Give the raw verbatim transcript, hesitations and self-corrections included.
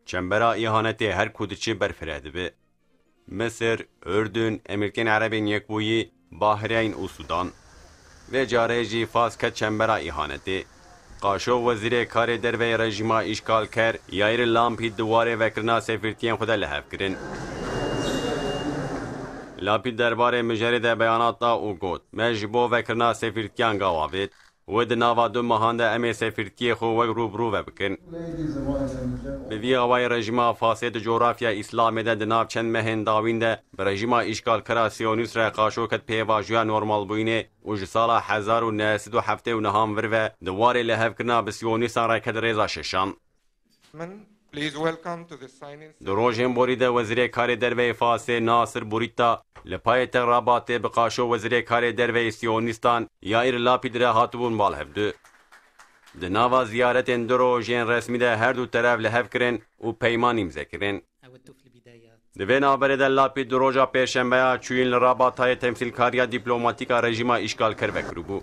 Çembera îhanetê her ku diçe berfireh dibe. Misir, Urdun, Emirlikên Erebên Yekbûyî, Bahreyn û Sudan. Vê carê jî Fas ket çembera îhanetê. Qaşo wezîrê karê derve yê rejîma îşgalker Yair Lapîd di warê vekirina sefîrtiyên xwe de li hev kirin. Lapîd derbarê mijarê de beyanat da û got, Me ji bo vekirina sefîrtiyan gav avêt. Wê di nava du mehan de em ê sefîrtiyê xwe wek rû bi rû ve bikin. Bi vî awayî rejîma Fasê di coğrafya Îslamê de di nav çend mehên dawîn de bi rejîma îşgalkera Siyonîst re qaşo ket pêvajoya normalbûyînê û ji sala hezar û neh sed û heftê û nehan vir ve di warê lihevkirina bi Siyonîstan re ket rêza şeşan. Please welcome to the signing Di rojên borî de Wezîrê Karê Derve yê Fasê Nasir Burîta li paytexta Rabatê bi qaşo Wezîrê Karê Derve yê Siyonîstan Yair Lapîd re hatibûn bal hevdu. Di nava ziyaretên du rojên resmî de her du teref li hev kirin û peyman îmze kirin. Di vê navberê de Lapîd di roja pêşembeya çûyîn li Rabatayê temsîlkariya dîplomatîk a rejîma îşgalker vekiribû.